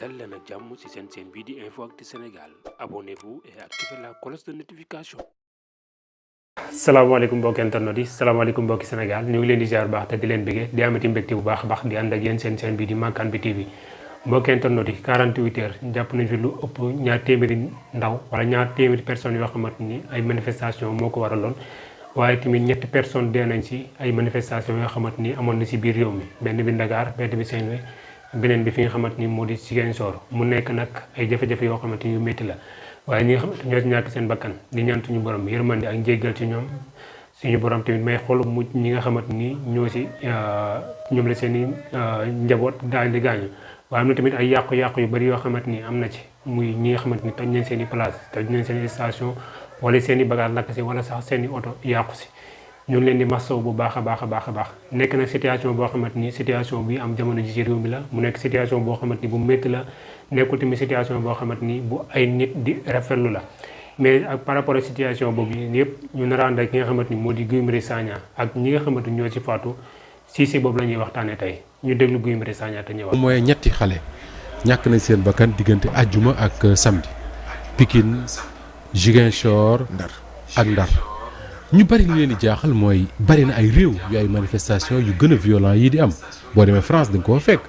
dal leen ak jàmm ci seen chaîne bii di Info Actu Sénégal abonnez-vous et activez la cloche de notification. salaamaaleykum mbokki internet yi salaamaaleykum mbokki Sénégal ñu ngi leen di ziar baax te di leen bëggee di amati mbégte bu baax a baax di ànd ak yéen seen chaîne bii di Makane bi TV mbokki internet yi 48 heures jàpp nañ fi lu ëpp ñaar téeméeri ndaw wala ñaar téeméeri personnes yoo xamante ni ay manifestation moo ko waraloon waaye tamit ñetti personnes dee nañ ci ay manifestation yoo xamante ni amoon na ci biir réew mi benn bi Dakar benn bi Saint-Louis beneen bi fi nga xamante ni moo di Ziguinchor mu nekk nag ay jafe-jafe yoo xamante ni yu métti la waaye ñi nga xamante ñoo ci ñàkk seen bakkan di ñaan suñu borom yërmande ak njéggal ci ñoom suñu borom tamit may xolu mu ñi nga xamante ni ñoo ci ñoom la seen i njaboot daal di gaañu waaye am na tamit ay yàqu-yàqu yu bari yoo xamante ni am na ci muy ñi nga xamante ni toj nañ seen i place toj nañ seen i station wala seen i bagage lakk si wala sax seen i oto yàqu si ñu ngi leen di masaw bu baax a baax a baax a baax nekk nag situation boo xamante ni situation bi am jamono ji ci réew mi la mu nekk situation boo xamante ni bu métti la nekkul tamit situation boo xamante ni bu ay nit di rafetlu la mais ak par rapport ak situation boobu yëpp ñu nar a ànd ak ki nga xamante ni moo di Guy Marius Sagna ak ñi nga xamante ni ñoo ci faatu si boobu la ñuy waxtaanee tey ñu déglu Guy Marius Sagna te ñëwaat. mooy ñetti xale ñàkk nañ seen bakkan diggante àjjuma ak samedi Pikine Ziguinchor ak Ndar ñu bari li leen di jaaxal mooy bari na ay réew yu ay manifestation yu gën a violent yi di am boo demee France da nga koo fekk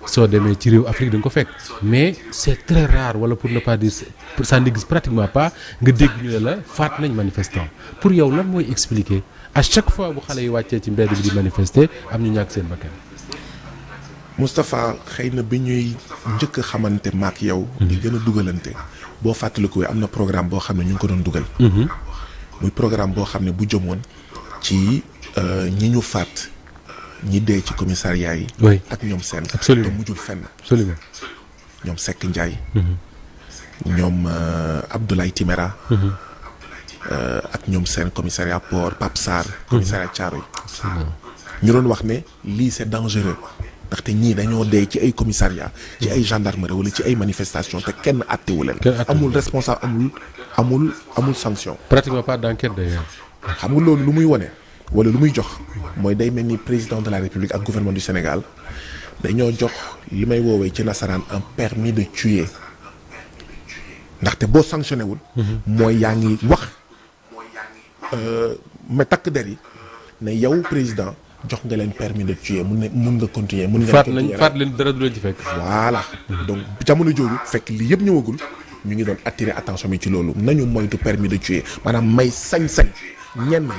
soo demee ci réew Afrique da nga ko fekk mais c'est très rare wala pour ne pas dire ça n'existe pratiquement pas nga dégg ñu ne la faat nañ manifestant pour yow lan mooy expliquer à chaque fois bu xale yi wàccee ci mbedd bi di manifester am ñu ñàkk seen bakkan. Moustapha xëy na bi ñuy njëkk a xamante maak yow. di gën a dugalante boo fàttaliku am na programme boo xam ne ñu ngi ko doon dugal. muy programme boo xam ne bu jëmoon ci ñi ñu faat ñi dee ci commissariat yi. ak ñoom seen. absolument te mujjul fenn. absolument ñoom Seck Ndiaye. ñoom Abdoulaye Timéra. ak ñoom seen commissariat Port Pape Sarr. commissariat Thiaroye. ñu doon wax ne lii c'est dangereux. ndaxte ñii dañoo dee ci ay commissariat ci ay gendarmerie wala ci ay manifestation te kenn àttewu leen. amul responsable amul sanction. pratiquement pas d'enquête d'ailleurs. xam nga loolu lu muy wone wala lu muy jox mooy day mel ni président de la République ak gouvernement du Sénégal dañoo jox li may woowee ci nasaraan un permis de tuer ndaxte boo sanctionné wul. mooy yaa ngi wax mais takk der yi ne yow président. jox nga leen permis de tuer mun nga continuer mun nga faat leen dara du leen ci fekk. voilà donc jamono jooju fekk lii yëpp ñëwagul ñu ngi doon attirer attention bi ci loolu nañu moytu permis de tuer maanaam may sañ-sañ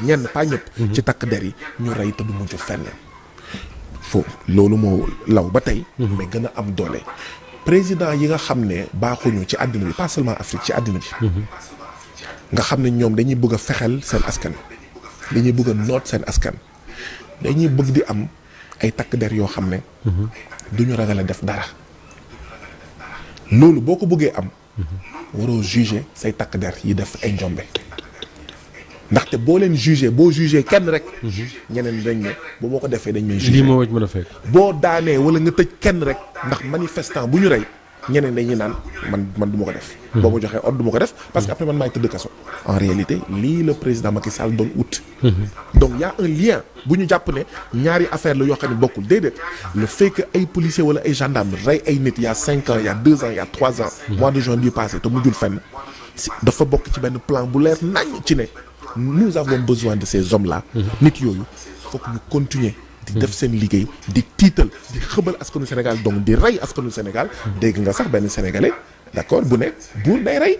ñenn pas ñëpp. ci takk der yi ñu rey te du mujj fenn. foofu loolu moo law ba tey. mais gën a am doole. président yi nga xam ne baaxuñu ci àddina bi pas seulement Afrique ci àddina bi. nga xam ne ñoom dañuy bëgg a fexel seen askan. dañuy bëgg a noot seen askan. dañuy bëgg di am ay takk der yoo xam ne duñu ragal a def dara loolu boo ko bëggee am waroo juger say takk der yi def ay njombe ndaxte boo leen boo juger kenn rek ñeneen dañ ne bu moo ko defee dañ may juger lii moo mën a fekk boo daanee wala nga tëj kenn rek ndax manifestant bu ñu rey ñeneen dañuy naan man du ma ko def boo ma joxee ordre du ma ko def parce que après man maay tëdd kaso en réalité lii le président Macky Sall doon ut donc y a un lien bu ñu jàpp ne ñaari affaire la yoo xam ne bokkul déedéet le fait que ay policiers wala ay gendarmes rey ay nit il y a 5 ans il y a 2 ans il y a 3 ans mois de juin bi passé te mujjul fenn dafa bokk ci benn plan bu leer nañ ci ne nous avons besoin de ces hommes là nit yooyu faut que ñu continuer di def seen liggéey di tiital di xëbal askanu Sénégal donc di rey askanu Sénégal dégg nga sax benn sénégalais d'accord bu ne buur day rey.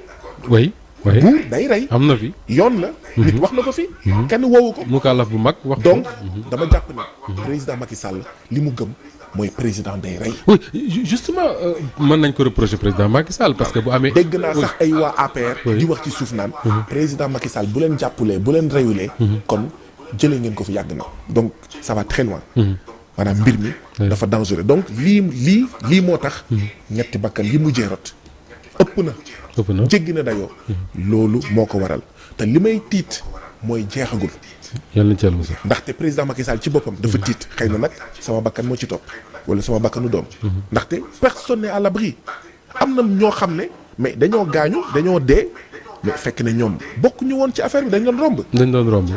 oui buur day rey. am na fi yoon la. nit wax na ko fi. kenn woowu ko. mukallaf bu mag wax donc dama jàpp ne président Macky Sall li mu gëm mooy président day rey. oui justement mën nañ ko reprocher président Macky Sall parce que bu amee. dégg naa sax ay waa APR. di wax ci suuf naan. président Macky Sall bu leen jàppulee bu leen reyulee. kon. jëlee ngeen ko fi yàgg na donc ça va très loin. maanaam mbir mi dafa dangereux donc lii moo tax. ñetti bakkan yi mujjee rot ëpp na jéggi na dayoo. loolu moo ko waral te li may tiit mooy jeexagul. yàlla na ci yàlla musal. ndaxte président Macky Sall ci boppam dafa tiit xëy na nag sama bakkan moo ci topp wala sama bakkanu doom. ndaxte personne n'est à l'abri am na ñoo xam ne mais dañoo gaañu dañoo dee mais fekk ne ñoom bokk ñu woon ci affaire bi dañ doon romb.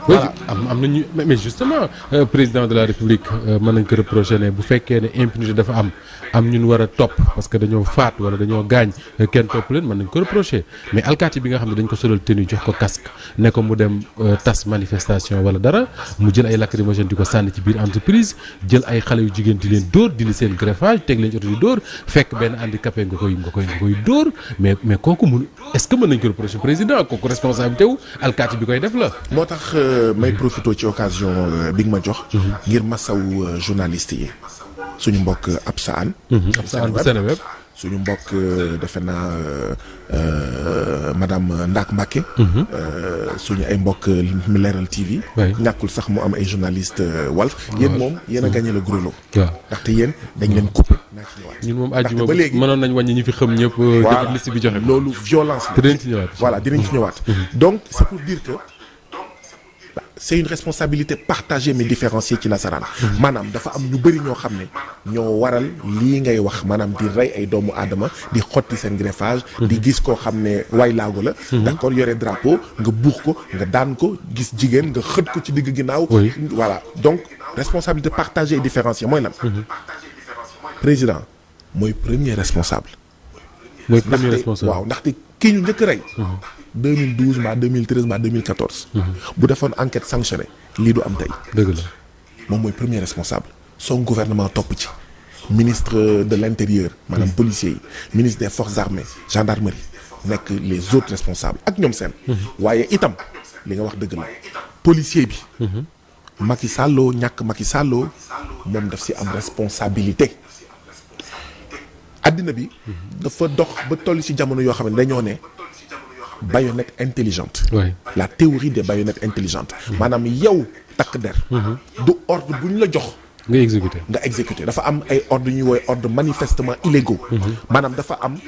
oui am nañu mais justement président de la république mën nañ ko reprocher ne bu fekkee ne impunité dafa am ñun war a topp parce que dañoo faat wala dañoo gaañ kenn topp leen mën nañ ko reprocher mais alkaati bi nga xam ne dañ ko solal tenue jox ko casque ne ko mu dem tas manifestation wala dara mu jël ay lacrymogène di ko sànni ci biir entreprise jël ay xale yu jigéen di leen dóor dindi seen greffage teg leen ci oto di dóor fekk benn handicapé nga koy dóor mais kooku mun est-ce que mën nañ ko reprocher président kooku responsabilité wu alkaati bi koy def la. moo tax may profité ci occasion bi nga ma jox. ngir masaw journaliste yi. suñu mbokk Absa Anne. Absa Anne bu Seneweb suñu mbokk defe naa madame Ndak Mbacké. suñu ay mbokk Leral TV. ñàkkul sax mu am ay journaliste Walf. yéen moom yéen a gagné le gros lot. waaw ndaxte yéen dañ leen coupé. naa ci ñëwaat ñun moom àjjuma ba léegi mënoon nañ wàññi ñi fi xam ñëpp. voilà liste bi joxe loolu violence la. te dinañ ci ñëwaat. voilà dinañ ci ñëwaat. donc c'est pour dire que. c'est une responsabilité partagée mais différenciée ci nasaraan. maanaam dafa am ñu bëri ñoo xam ne ñoo waral lii ngay wax maanaam di rey ay doomu aadama di xotti seen greffage. di gis koo xam ne waay laago la. d'accord yore drapeau nga buux ko nga daan ko gis jigéen nga xët ko ci digg ginnaaw. voilà donc responsabilité partagée et différenciée mooy lan. président mooy premier responsable. waaw ndaxte kii ñu njëkk rey. 2012 mbaa 2013 mbaa 2014. bu defoon enquête sanctionnée lii du am tey. dëgg la moom mooy premier responsable. son gouvernement topp ci. ministre de l'intérieur. maanaam policiers yi. ministre des forces armées gendarmerie nekk les autres responsables ak ñoom seen. waaye itam li nga wax dëgg la policier bi. Macky Sall ñàkk Macky Sall moom daf si am responsabilité. addina bi. dafa dox ba toll si jamono yoo xam ne dañoo ne. baïonnette intelligente. La théorie des baïonnettes intelligentes. maanaam yow takk der. du ordre bu ñu la jox. nga exécuter dafa am ay ordre ñuy woowee ordre manifestement illégaux. maanaam dafa am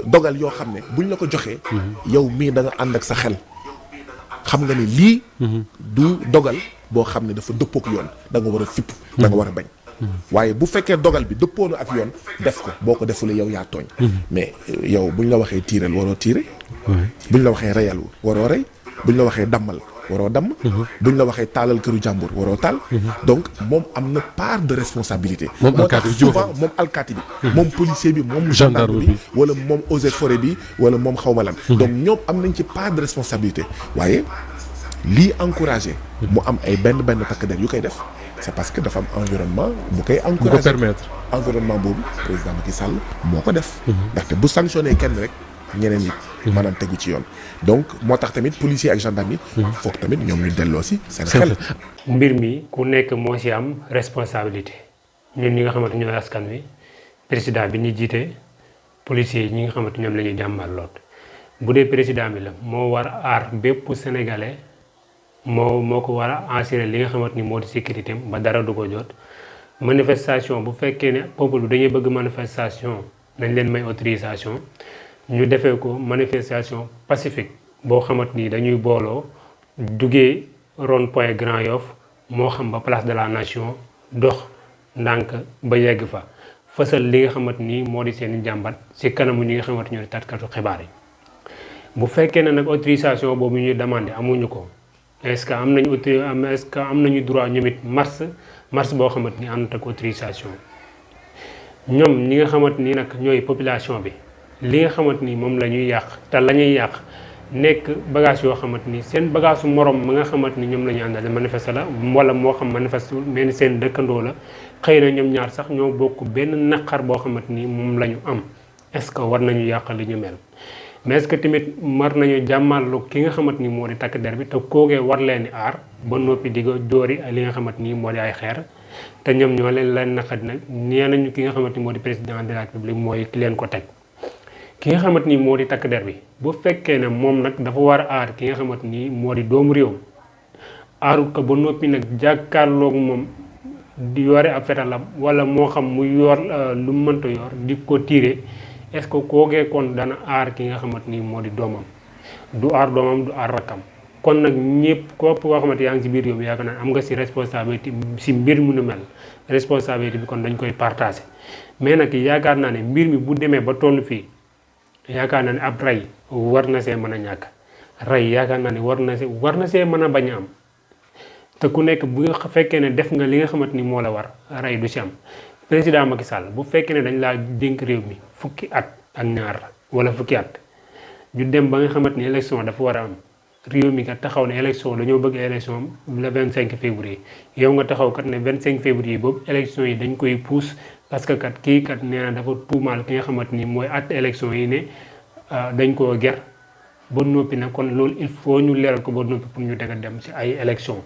dogal yoo xam ne bu ñu la ko joxee. yow mii da nga ànd ak sa xel. xam nga ni lii. du dogal boo xam ne dafa dëppook yoon da nga war a fipp. da nga war a bañ. waaye bu fekkee dogal bi dëppoo na ak yoon def ko boo ko defulee yow yaa tooñ. mais yow buñ la waxee tiiral waroo tiire. buñ la waxee reyal waroo rey. buñ la waxee dammal waroo damm. buñ la waxee taalal këru jàmbur waroo taal. donc moom am na part de responsabilité. moom alkaati bi souvent moom alkaati bi. moom policier bi moom gendarme bi wala moom eaux et forêt bi wala moom xawma lan. donc ñoom am nañ ci part de responsabilité. waaye lii encouragé. mu am ay benn takk der yu koy def. c'est parce que dafa am environnement bu koy encourager permettre environnement boobu président Macky Sall moo ko def. ndaxte bu sanctionné kenn rek ñeneen yi. maanaam tegu ci yoon. donc moo tax tamit policier ak gendarme yi. foog tamit ñoom ñu delloo si seen xel. mbir mi ku nekk moo si am responsabilité ñun ñi nga xamante ñooy askan wi président bi ñu jiite policiers yi ñi nga xamante ñoom la ñuy jàmmarloot bu dee président bi la moo war a aar bépp sénégalais. moo ko war a assurer li nga xamante ni moo di sécurité am ba dara du ko jot manifestation bu fekkee ne peuple bi dañuy bëgg manifestation nañ leen may autorisation ñu defee ko manifestation pacifique boo xamante ni dañuy booloo duggee rond point Grand Yoff moo xam ba place de la nation dox ndànk ba yegg fa fësal li nga xamante ni moo di seen jàmbat ci kanamu ñi nga xamante ñoo di tatkatu xibaar yi bu fekkee ne nag autorisation boobu ñuy demandé amuñu ko. est-ce que am nañu droit ñoom it mars boo xamante ni ànd ak autorisation ñoom ñi nga xamante ni nag ñooy population bi li nga xamante ni moom la ñuy yàq te la ñuy yàq nekk bagage yoo xamante ni seen bagage su morom ma nga xamante ni ñoom la ñu àndal manifeste la wala moo xam manifeste mais seen dëkkandoo la xëy na ñoom ñaar sax ñoo bokk benn naqar boo xamante ni moom la ñu am est-ce que war nañu yàq li ñu mel. mais est-ce que tamit mar nañu jàmmallu ki nga xamante ni moo di takk der bi te koogee war leen di aar ba noppi di ko dóori li nga xamante ni moo di ay xeer te ñoom ñoo leen naqadi nag nee nañu ki nga xamante ni moo di président de la République mooy ki leen ko teg. ki nga xamante ni moo di takk der bi bu fekkee ne moom nag dafa war a aar ki nga xamante ni moo di doomu réew aaru ko ba noppi nag jàkkaarloog moom di yore ab fetalam wala moo xam mu yor lu mënta yor di ko tiire. est-ce que koogee kon dana aar ki nga xamante ni moo di doomam du aar doomam du aar rakkam kon nag ñëpp kopp koo xamante yaa ngi si biir réew mi yaakaar naa am nga si responsabilité si mbir mu nu mel responsabilité bi kon dañ koy partager mais nag yaakaar naa ne mbir mi bu demee ba toll fii yaakaar naa ne ab rey war na see mën a ñàkk rey yaakaar naa ne war na see mën a bañ a am te ku nekk bu nga fekkee ne def nga li nga xamante ni moo la war rey du ci am. président Macky Sall bu fekkee ne dañ laa dénk réew mi fukki at ak ñaar wala fukki at ñu dem ba nga xamante ni élection dafa war a am réew mi kat taxaw ne élection dañoo bëgg élection le 25 février yow nga taxaw kat ne 25 février boobu élection yi dañ koy pousse parce que kat kii kat nee na dafa tuumaal ki nga xamante ni mooy at élection yi ne dañ koo ger ba noppi nag kon loolu il faut ñu leeral ko ba noppi pour ñu teg a dem ci ay élection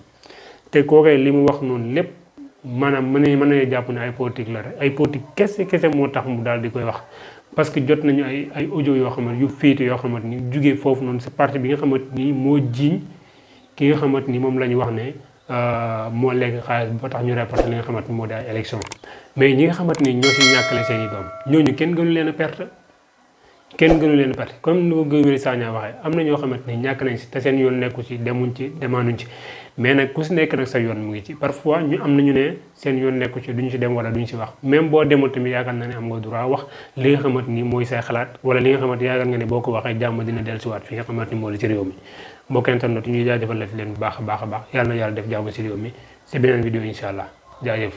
te kookee li mu wax noonu lépp maanaam mën nañu jàpp ne ay politique la rek ay politique kese moo tax mu daal di koy wax parce que jot nañu ay audio yoo xamante yu féete yoo xamante ni jugee foofu noonu si parti bi nga xamante ni moo jiiñ ki nga xamante ni moom la ñu wax ne moo lekk xaalis ba tax ñu reporté li nga xamante ni moo di ay élection mais ñi nga xamante ni ñoo si ñàkkale seen i doom ñooñu kenn gënu leen a perte comme ni ko Guy Marius Sagna waxee am na ñoo xamante ni ñàkk nañ si te seen yoon nekku ci demuñ ci demaanuñ ci mais nag ku si nekk nag sa yoon mu ngi ci parfois ñu am nañu ne seen yoon nekku ci duñu ci dem wala duñu ci wax même boo demul tamit yaakaar na ne am nga droit wax li nga xamante ni mooy say xalaat wala li nga xamante yaakaar nga ne boo ko waxee jàmm dina dellusiwaat fi nga xamante ni moo la ci réew mi mbokk internet ñuy jaajëfal la fi leen bu baax a baax yàlla na yàlla def jàmm si réew mi si beneen vidéo incha allah jaajëf